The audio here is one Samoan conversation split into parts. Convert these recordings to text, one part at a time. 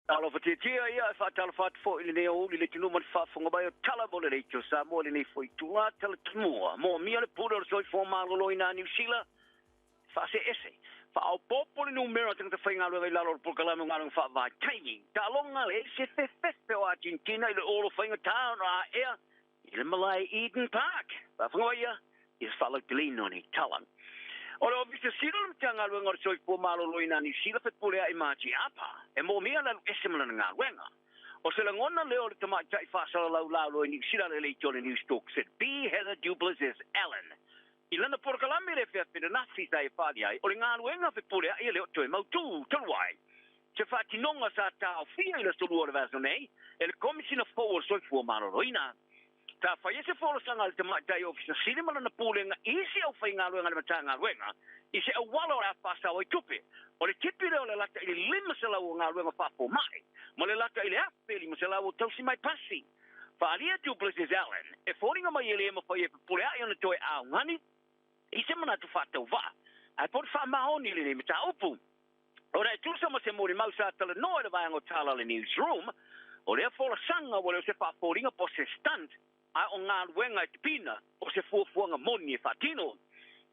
Alofa tietia ia e faatalofa atu foi i lenei aoauli i le atunuu ma le faafofoga mai o tala mo le Leitio Samoa i lenei foi itula talatumua. Moomia le pule o le soifua maloloina a Niu Sila faaseese faaopoopo le numera o tagata faigaluega i lalo o le polokalame o galuega faavaitaimi. Taaloga le ese fefefe o Argentina i le olo faigata ona aea i le malae Eden Park. Faafofoga mai ia i le faalauteleina o nei tala. O le Ofisa Sili o le Matagaluega o le Soifua Maloloina a Niu Sila fepuleai ma Apa e moomia le alu ese ma lana galuega. O se lagona lea o le tamaitai faasalalau lalo i Niu Sila le leitio le News Talk ZB Heather du Plessis-Allan. I lana polokalame le feafenanafi sa e faali ai, o le galuega fepuleai e le o toe mautū talu ai. Se faatinoga sa taofia i le aso 2 o le vaiaso nei e le Komisina fou o le Soifua Maloloina. Sa fai se folasaga a le tamaitai Ofisa Sili ma lana pulega i isi aufaigaluega a le Matagaluega i se auala o le a faasao ai tupe. O le tipi lea o le lata i le 500 o galuega faafomai ma le lata i le 1,500 o tausi mai pasi. Faaalia du Plessis-Allan e foliga mai e le mafai e fepuleai ona toe augani i se manatu faatauvaa ae po o le faamaoni i lenei mataupu. Ona e tusa ma se molimau sa talanoa i le vaega o tala a le Newsroom, o lea folasaga ua le o se faafoliga po o se stunt ae o galuega e tipina o se fuafuaga moni e faatino.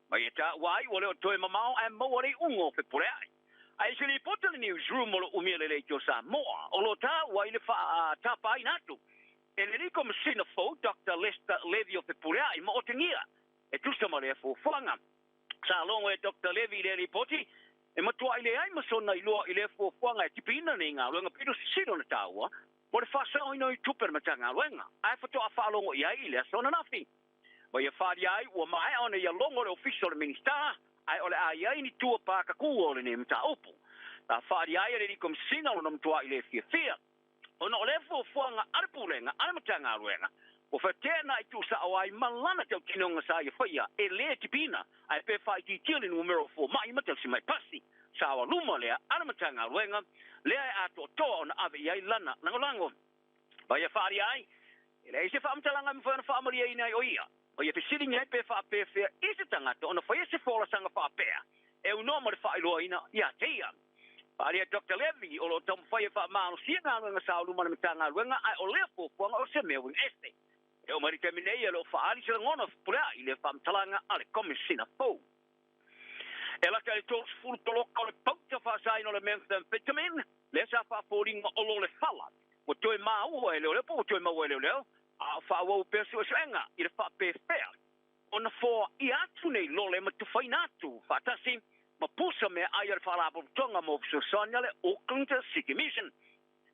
Mai e taua ai ua le o toe mamao ae maua le iuga o fepuleai. Ae i se lipoti a le Newsroom o lo umia le Leitio Samoa, o lo o taua ai le faatapaina atu e le alii Komesina fou Doctor Lester Levy o Fepuleai ma otegia e tusa ma lea fuafuaga. Sa logo e Dr Levy i lea lipoti e matuai leai ma sona iloa i lea fuafuaga e tipiina nei galuega pito sisili ona taua mo le faasaoina o i tupe a le Matagaluega ae faatoa faalogo i ai i le aso ananafi. Ma ia faaalia ai ua maea ona ia logo le ofisa o le Minisita ae o le a i ai ni tua pākakua o lenei mataupu. Sa faaalia ai e le alii Komesina lona matuai le fiafia ona o lea fuafuaga a le Pulega a le Matagaluega ua fateena i tuusao ai ma lana tautinoga sa ia faia e le tipiina ae pe faaitiitia le numera o fomai ma tausi mai pasi. Sa luma lea a le Matagaluega lea e atoatoa ona ave i ai lana lagolago. Ma ia faaalia ai e leai se faamatalaga e mafai ona faamalieina ai o ia. Ma ia fesiligia ai pe faapefea i se tagata ona faia se folasaga faapea e unoa ma le faailoaina ia te ia. Faaalia Dr Levy o lo o taumafai e faamalosia galuega sa o luma le Matagaluega ae o lea fuafuaga o se mea uiga ese. E oo mai le taimi nei e le o faaali se lagona fepuleai i le faamatalaga a le Komesina fou. E lata i le 30 poloka o le pauta faasaina o le methamphetamine lea sa faafoliga o lo le fala. Ua toe maua e leoleo po ua toe maua e leoleo a o faaauau pea suesuega i le faapefea ona foaia atu nei lole ma tufaina atu faatasi ma pusa meaai a le Faalapotopotoga mo fesoasoani a le Auckland City Mission.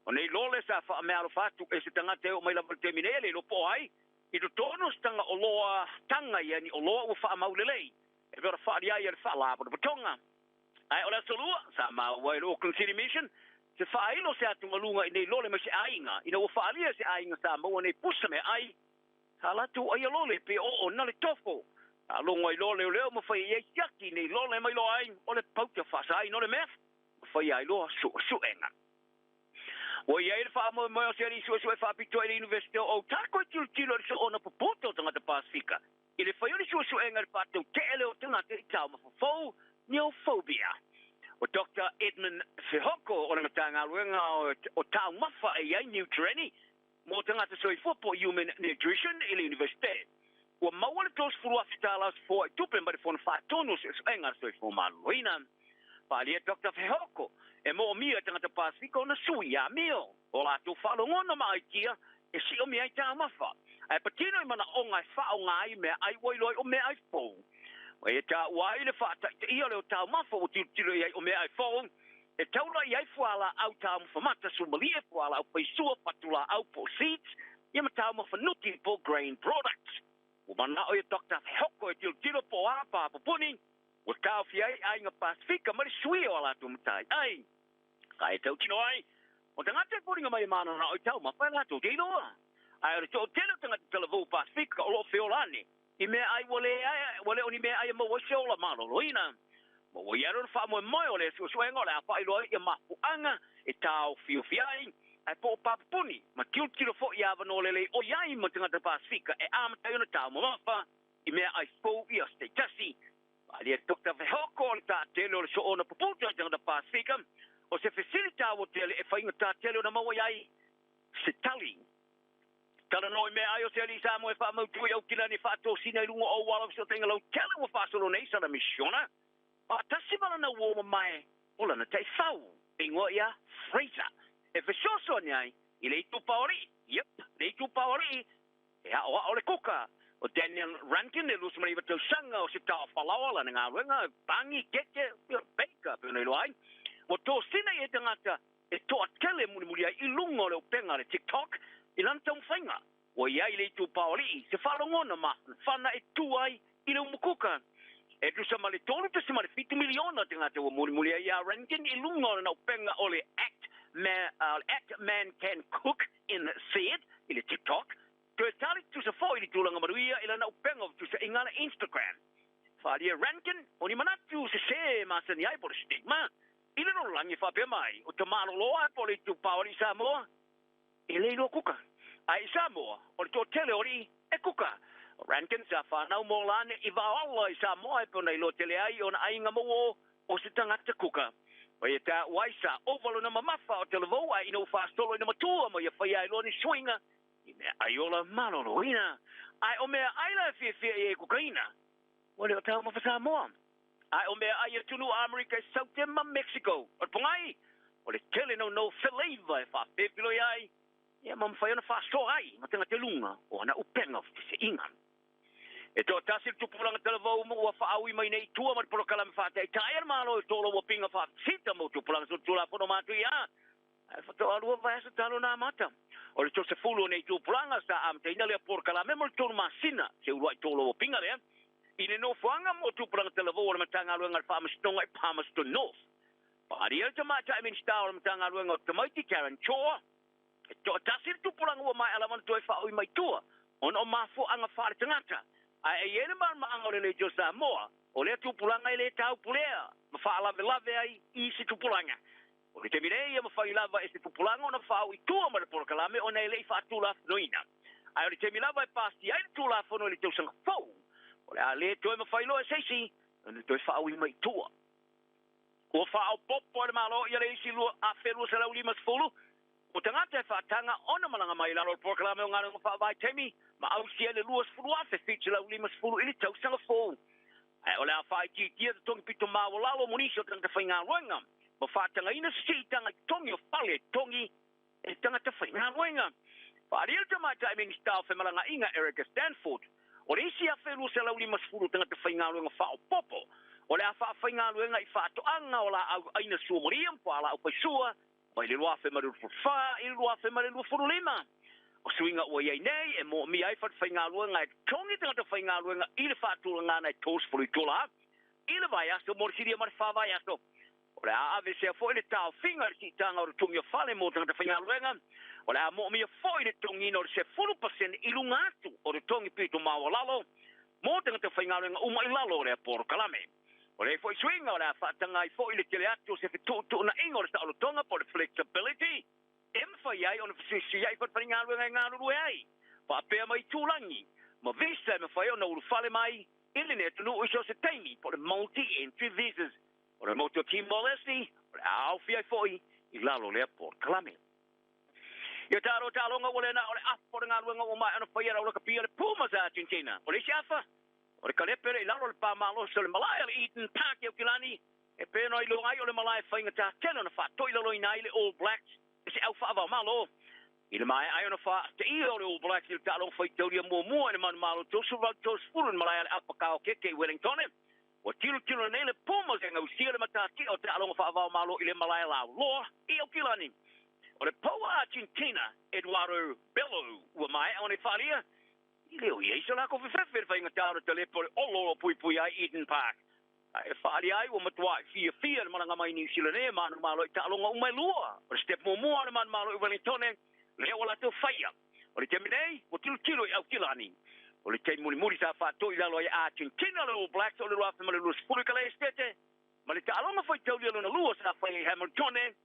O nei lole sa faameaalofa atu e se tagata e oo mai lava i le taimi nei e le iloa po o ai i totonu o se taga oloa taga ia ni oloa ua faamau lelei e pei ona faaalia ai e le Faalapotopotoga. Ae o le aso 2 sa maua ai le Auckland City Mission se faailo se atugaluga i nei lole mai se aiga ina ua faaalia se aiga sa maua nei pusa meaai sa latou aia lole pe oo na le tofo. Sa logo ai loa leoleo ma fai i ai siaki nei lole mai loa ai o le pauta faasaina o le meth ma fai ai loa suesuega. Ua i ai le faamoemoe o se alii suesue faapitoa i le University o Otago e tilotilo i le soona puputa o tagata Pasifika i le fai o le suesuega i le faatautee lea o tagata i taumafa fou neophobia. O Dr Edmund Fehoko o le Matagaluega o Taumafa e i ai Nutrieni mo tagata soifua po o Human Nutrition i le Universite. Ua maua le $30,000 o se foai tupe mai le Fono Faatonu o Suesuega a le Soifua Maloloina. Faaalia Dr Fehoko e moomia e tagata Pasifika ona sui amio o latou faalogona ma aitia e siomia ai taumafa. Ae patino i manaoga e faaaoga ai meaai ua iloa ai o meaai fou. Ma e taua ai le faataitaia lea o taumafa ua tilotilo i ai o meaai fou e taula i ai fualaau taumafa mata sumalie, fualaau faisua, fatulaau po o seeds, ia ma taumafa nuti po o grain products. Ua manao ia Dr Fehoko e tilotilo po o a papupuni ua taofia ai aiga Pasifika ma le suia o a latou matai ai. Ka e tautino ai, o tagata e foliga mai e mananao i taumafa e latou te iloa. Ae o le toatele o tagata talavou Pasifika o lo o feola ane i meaai ua le o ni meaai e maua ai se ola maloloina. Ma ua i ai lona faamoemoe o lea suesuega o le a faailoa ai ia mafuaaga e taofiofi ai ae po o papupuni ma tilotilo foi i avanoa lelei o i ai ma tagata Pasifika e amata ai ona taumamafa i meaai fou i aso taitasi. Faaalia Dr Fehoko o le taatele o le soona puputa i tagata Pasifika O se fesili tāua tele e whainga tā tele o na maua iai se tali. Tala no i mea ai o se ali sa mo e whaamautu i Aukilani whaatosina i lunga o wala o tenga lau tele ua whaasolo nei sana misiona. A tasi mala na uoma mai o lana tai fau. Ingoa ia Fraser. E fesoso ni ai i le itu paori. Yep, le itu paori. E hao hao le kuka. O Daniel Rankin e lusa mani tausaga o se tao falaoa lana galuega pangi keke baker pe ona iloa ai. Ua tosina i e tagata e toatele mulimuli ai i luga o le upega le TikTok i lana taumafaiga. Ua i ai le itupa o alii se faalogona mafanafana e tu ai i le umukuka. E tusa ma le 3.7 miliona tagata ua mulimuli ai iā Rankin i luga o lana upega o le Act Man, Act Man Can Cook in Said i le TikTok. Toe tali tusa foi i le tulaga manuia i lana upega o fetusaaiga le Instagram. Faaalia Rankin, o ni manatu sesē masani ai po o le stigma i le lalolagi faapea mai, o tamaloloa po o le itupa o alii Samoa e le iloa kuka. Ae i Samoa, o le toatele o alii e kuka. O Rankin sa fanau mo lane i Vaoala i Samoa e pei ona iloa tele ai ona aiga ma uō o se tagata kuka. O ia tāua ai sa ova lona mamafa o talavou ae ina ua faasolo ina matua ma ia faia ai loa ni suiga i mea ai ola maloloina. Ae o mea ai la e fiafia i ai kukaina, ua le o taumafa Samoa. Ae o mea ai atunuu a Amerika i Saute ma Mexico. O le pogai, o le tele naunau feleiva e faafefiloi ai, ia ma mafai ona faasoa ai ma tagata luga o ana upega o fetuseaiga. E toatasi le tupulaga talavou ma ua faaui mai nei i tua ma le polokalame faataitai a le Malo i tolo ua pinga faafita mo tupulaga solitulafono matuia. Ae faatoa lua vaiaso talu ona amata. O le 30 o nei tupulaga sa amataina lea polokalame mo le 3 masina se uluai tolo ua pinga lea i le nofoaga mo tupulaga talavou o le Matagaluega o le Faamasinoga i Palmerston North. Paaria le tamaitai Minisita o le Matagaluega o Tamaiti Karen Chhoa, e toatasi le tupulaga ua maea lava ona toe faaui mai tua ona o mafuaaga faale-tagata. Ae e i ai le malamalamaaga o le Leitio Samoa, o lea tupulaga e le taupulea ma faalavelave ai i se tupulaga. O le taimi nei, e mafai lava e se tupulaga ona faaui tua mai le polokalame ona e le i faatulafonoina. Ae o le taimi lava e pasia ai le Tulafono i le tausaga fou, o le a le toe mafai loa e se isi ona toe faaui mai tua. Ua faaopoopo e le Malo ia le isi 2,250 o tagata e faataga ona malaga mai i lalo o le polokalame o galuega faavaitaimi ma ausia ai le 20,750 i le tausaga fou. Ae o le a faaitiitia totogi pito maualalo mo nisi o tagata faigaluega ma faatagaina se siitaga i totogi o fale e totogi e tagata faigaluega. Faaalia le tamaitai Minisita o Femalagaaiga Erica Stanford, o le isi 1,250 tagata faigaluega faaopoopo o le a faafaigaluega i faatoaga o laau aina suamaria ma fualaau faisua mai le 2024 i le 2025. O suiga ua i ai nei e moomia ai falefaigaluega e totogi tagata faigaluega i le faatulagana e 30 itola i le vaiaso mo le silia ma le 4 vaiaso. O le a aveesea foi le taofiga i le siitaga o le totogi o fale mo tagata faigaluega. O le a moomia foi le totogiina o le 10% i luga atu o le totogi pito maualalo mo tagata faigaluega uma i lalo o lea polokalame. O lea foi suiga o le a faataga ai foi le tele atu o se fetuutuunaiga o le saolotoga po o le flexibility e mafai ai ona fesuisuiai falefaigaluega e galulue ai faapea ma itulagi ma visa e mafai ona ulufale mai i lenei atunuu i so o se taimi po o le multi-entry visas. O le motu o Timor-Leste o le a aofia ai foi i lalo o lea polokalame. Ia taaloa taaloga ua le na o le afa o le galuega ua maea ona faia e le aulakapia le Pumas a Argentina. O le isi afa, o le kalepe lea i lalo o le pa malosi o le malae o le Eden Park i Aukilani, e pei ona iloa ai o le malae faigata tele ona faatoilaloina ai le All Blacks e se au faava-o-Malo. I le maea ai ona faateia o le All Blacks i le taaloga faitaulia muamua i le manumalo 38-30 i le malae a le Apa Kaokeke i Wellingtone, ua tilotilo nei le Pumas e gausia le matatia o taaloga faava-o-Malo i le malae lauloa i Aukilani. O le poua Argentina, Eduardo Bello, ua maea ona faalia, i le o i ai so lākou fefefe i le faigata o le talepe o le olo o lo o puipui ai Eden Park. Ae faalia ai ua matuai fiafia le malaga mai Niu Sila nei e manumalo i taaloga uma e lua. O le step muamua o le manumalo i Wellingtone, lea ua latou faia. O le taimi nei, ua tilotilo i Aukilani. O le taimi mulimuli sa faatoi i lalo ai Argentina le All Blacks o le 2020 i Kalaesetete, ma le taaloga faitaulia lona lua sa faia i Hamiltone,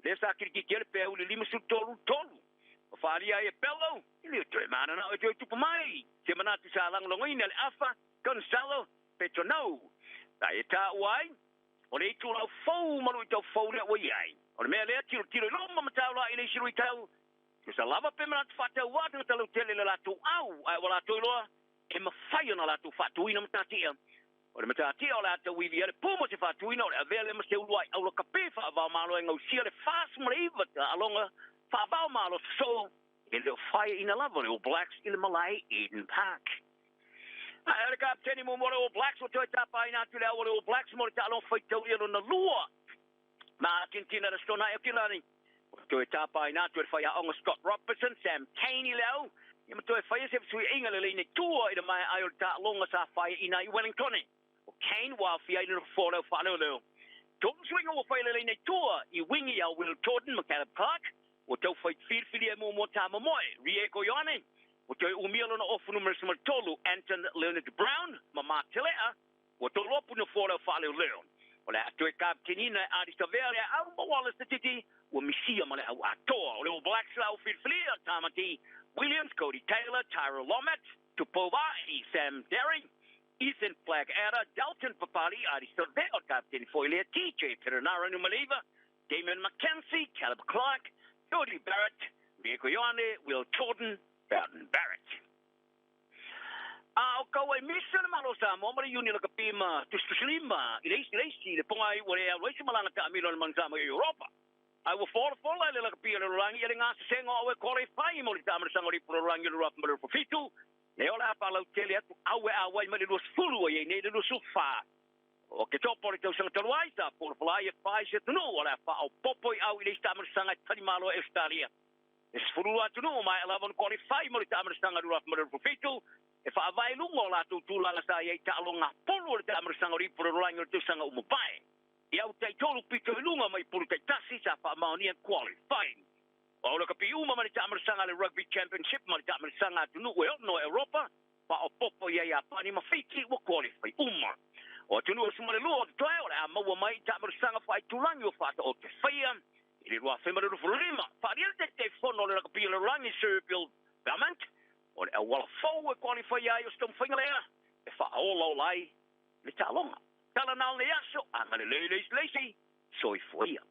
lea sa kilikiti ai le peau i le 53-3. Ua faalia ai e Bello, e le o toe mananao e toe tupu mai se manatu sa lagolagoina le afa Gonzalo Petronau. Sa e taua ai, o le itulau fou ma luitau fou lea ua i ai. O le mea lea tilotilo i luma ma taula'i i le isi luitau, tusa lava pe manatu faataua tagata lautele i le latou au, ae ua latou iloa e mafai ona latou faatuina matatia. O le matatia o le a tauivi ai le pu ma se faatuina o le avea lea ma se uluai aulakapi faavaomalo e gausia le 49 taaloga faavaomalo sosoo e le o faiaina lava le All Blacks i le malae Eden Park. Ae o le kapeteni muamua o le All Blacks ua toe tapaina atu le au o le All Blacks mo le taaloga faitaulia lona lua ma Argentina i le Aso Toonai o Kilani. Ua toe tapaina atu e le faiaoga Scott Robertson, Sam Cane i le au, ia ma toe faia se fesuiaiga lelei nei tua i le maea ai o le taaloga sa faiaina ai i Wellingtone. O Cane ua aofia ai le nofoa o le au faaleoleo. Tolu suiga ua faia lelei nei tua i wingi ia Will Jordan ma Caleb Clarke, ua tau fai filifilia e muamua Tamamoe, Rieko Ioane, ua toe umia lona ofu numera 13, Anton Leonard Brown ma Mark Telea, ua tolopu nofoa o le au faaleoleo. O le a toe kapeteniina e Ardie Savea le au ma Wallace Te Titi, ua misia ma le au atoa. O le All Blacks la au filifilia, Tamati Williams, Cody Taylor, Tyrell Lomax, Tupou Vaa'i, Sam Darry, Ethan Blackadder, Dalton Papali, Ardie Savea, o le kapeteni foi lea, TJ Perenara Numaliva, Damien McKenzie, Caleb Clarke, Jordie Barrett, Rieko Ioane, Will Jordan, Beauden Barrett. A o kau ai misa le Malo o Samoa ma le Iuni Lakapi ma Tusitusilima i le isi le isi i le pogai ua le alu ai se malaga taamilo a le Manu Samoa i Europa. Ae ua folafola e le lakapi o le lalolagi ia le gasesega o au e qualify mo le taamilosaga o le ipu lalolagi o le 2027, lea o le a faalautele atu au e auai mai le 20 ua i ai nei le 24 o Oketopa o le tausaga talu ai, sa folafola ai e fai se atunuu o le a faaopoopo i au i le isi taamilosaga e talimalo ai Ausetalia. E 12 atunuu maea lava ona qualify mo le taamilosaga 2027 e faavae i luga o latou tulaga sa i ai i taaloga pulu o le taamilosaga o le ipu lalolagi o le tausaga ua mavae. I au taitolu pito i luga mai pulu taitasi sa faamaonia qualify. O au lakapi uma ma le taamilosaga a le Rugby Championship ma le taamilosaga atunuu e ono e Europa, faaopoopo i ai Iapani ma Fiti ua qualify uma. O atunuu e 12 o totoe o le a maua mai i taamilosaga faaitulagi ua faataoto faia i le 2025. Faaalia le Taitaifono o le Lakapi o le Lalolagi Sir Bill Belmont, o le auala fou e qualify ai o se taumafaiga lea e faaolaola ai le taaloga. Tala na o lenei aso, agalelei le isi le isi, soifua ia.